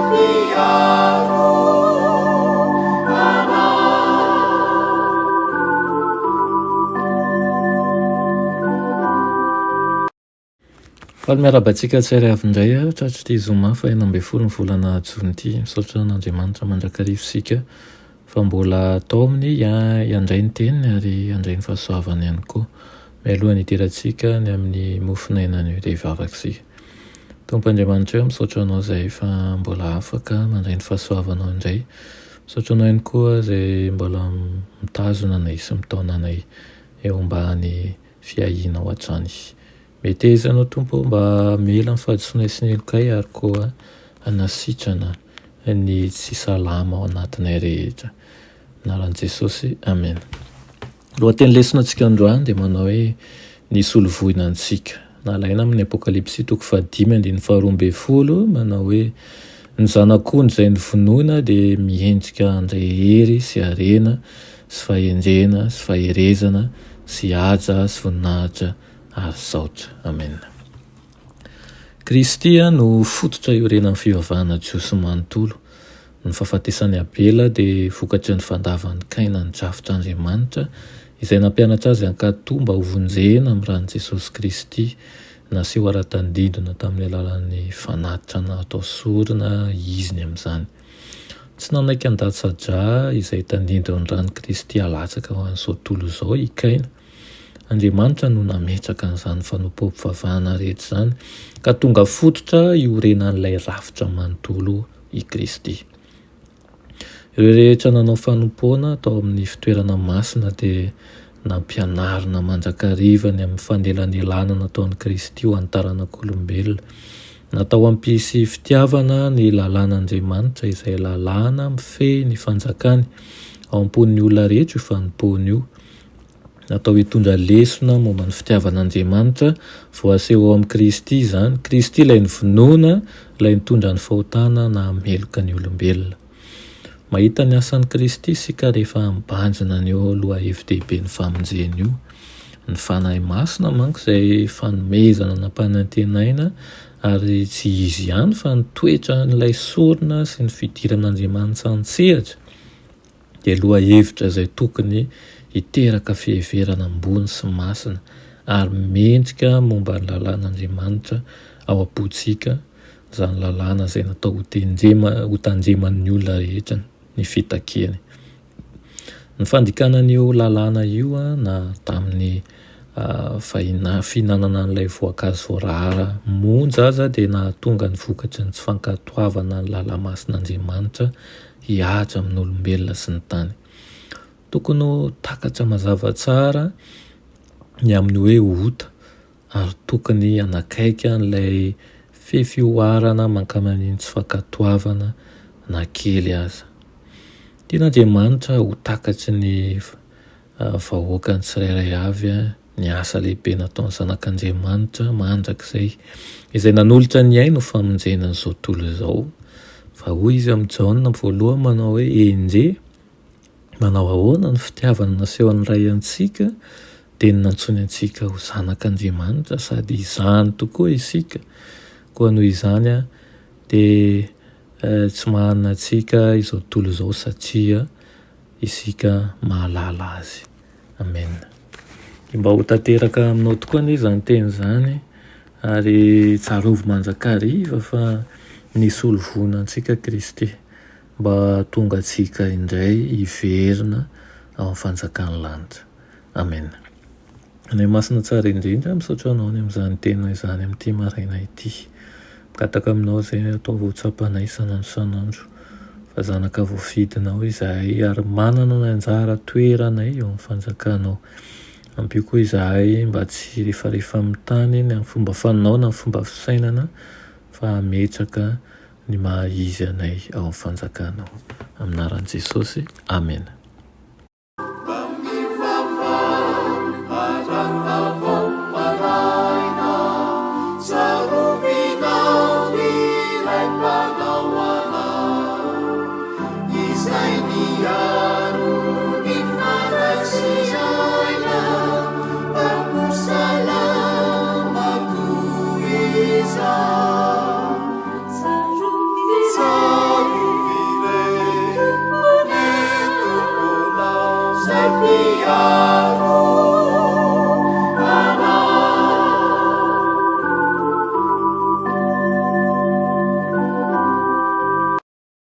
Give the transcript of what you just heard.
Mpiaro anay. Faly miarahaba antsika tsirairay avy indray aho tratr'ity zoma faha 16 ny volana jona ity. Misaotra an'Andriamanitra mandrakariva isika fa mbola taominy handray ny teniny ary handray ny fahasoavany ihany koa. Mialohan'ny hidirantsika ny amin'ny mofon'aina anio dia hivavaka isika. Tompo Andriamanitra ô, misaotra Anao izay fa mbola afaka mandray ny fahasoavanao indray. Misaotra Anao ihany koa izay mbola mitazona anay sy mitaona anay eo ambany fiahianao hatrany. Meteza Anao Tompo ô mba hamela ny fahadisoanay sy ny helokay ary koa hanasitrana ny tsy salama ao anatinay rehetra. Anaran'i Jesosy, Amena. Lohateny lesona antsika androany dia manao hoe ny solovoina antsika. Nalaina amin'ny Apokalypsy toko fahadimy andininy faharoa ambin'ny folo manao hoe ny zanak'ondry izay novonoina dia miendrika handray hery sy harena sy fahendrena sy faherezana sy haja sy voninahitra ary saotra. Amena. Kristy no fototra iorenan'ny fivavahana jiosy manontolo. Ny fahafatesan'i Abela dia vokatry ny fandavan'i Kaina ny drafitr'Andriamanitra, izay nampianatra azy hankatò mba hovonjena amin'ny ran'i Jesosy Kristy, naseho ara-tandindona tamin'ny alalan'ny fanatitra natao sorona izy ny amin'izany. Tsy nanaiky handatsa-drà izay tandindon'ny ran'i Kristy halatsaka ho an'izao tontolo izao i Kaina. Andriamanitra no nametraka an'izany fanompoam-pivavahana rehetra izany, ka tonga fototra iorenan'ilay rafitra manontolo i Kristy. Ireo rehetra nanao fanompoana tao amin'ny fitoerana masina dia nampianarina mandrakariva ny amin'ny fanelanelanana nataon'i Kristy ho an'ny taranak'olombelona. Natao hampisy fitiavana ny lalàn'Andriamanitra izay lalàna mifehy ny fanjakany ao am-pon'ny olona rehetra io fanompoana io. Natao hitondra lesona momba ny fitiavan'Andriamanitra voaseho ao amin'i Kristy izany. Kristy ilay novonoina, ilay nitondra ny fahotana nahameloka ny olombelona. Mahita ny asan'i Kristy isika rehefa mibanjina an'io lohahevi-dehiben'ny famonjena io. Ny Fanahy Masina manko izay fanomezana nampanantenaina ary tsy izy ihany fa ny toetran'ilay sorona sy ny fidiran'Andriamanitra an-tsehatra dia lohahevitra izay tokony hiteraka fiheverana ambony sy masina ary mendrika momba ny lalàn'Andriamanitra ao am-pontsika, izany lalàna izay natao ho tendrema, ho tandreman'ny olona rehetra ny fitakiany. Ny fandikana an'io lalàna io na tamin'ny fahina, fihinanana an'ilay voankazo voarara monja aza dia nahatonga ny vokatry ny tsy fankatoavana ny lalà-masin'Andriamanitra hihatra amin'olombelona sy ny tany. Tokony ho takatra mazava tsara ny amin'ny hoe ota ary tokony hanakaiky an'ilay fefioharana mankamin'ny tsy fankatoavana na kely aza. Tian'Andriamanitra ho takatry ny vahoakany tsirairay avy ny asa lehibe nataon'ny Zanak'Andriamanitra mandrakizay, izay nanolotra ny ainy ho famonjena an'izao tontolo izao. Fa hoy izy amin'i Jaona voalohany manao hoe, Endrey, manao ahoana ny fitiavana nasehon'ny Ray antsika, dia ny nantsoiny antsika ho zanak'Andriamanitra, sady izany tokoa isika. Koa noho izany dia tsy mahanina antsika izao tontolo izao satria isika mahalala Azy. Amen. Dia mba ho tanteraka aminao tokoa anie izany teny izany ary tsarovy mandrakariva fa nisolo voina antsika Kristy mba hahatonga antsika indray hiverina ao amin'ny fanjakan'ny lanitra. Amen. Ray Masina tsara indrindra, misaotra Anao ny amin'izany teninao izany amin'ity maraina ity. Mangataka aminao izay ataovy ho tsapanay isan'andro isan'andro fa zanaka voafidinao izahay ary manana ny anjara toeranay eo amin'ny fanjakanao. Ampio koa izahay mba tsy hirefarefa amin'ny tany na amin'ny fomba fanao na amin'ny fomba fisainana fa hametraka ny maha izy anay ao amin'ny fanjakanao. Amin'ny anaran'i Jesosy, amena. miaro.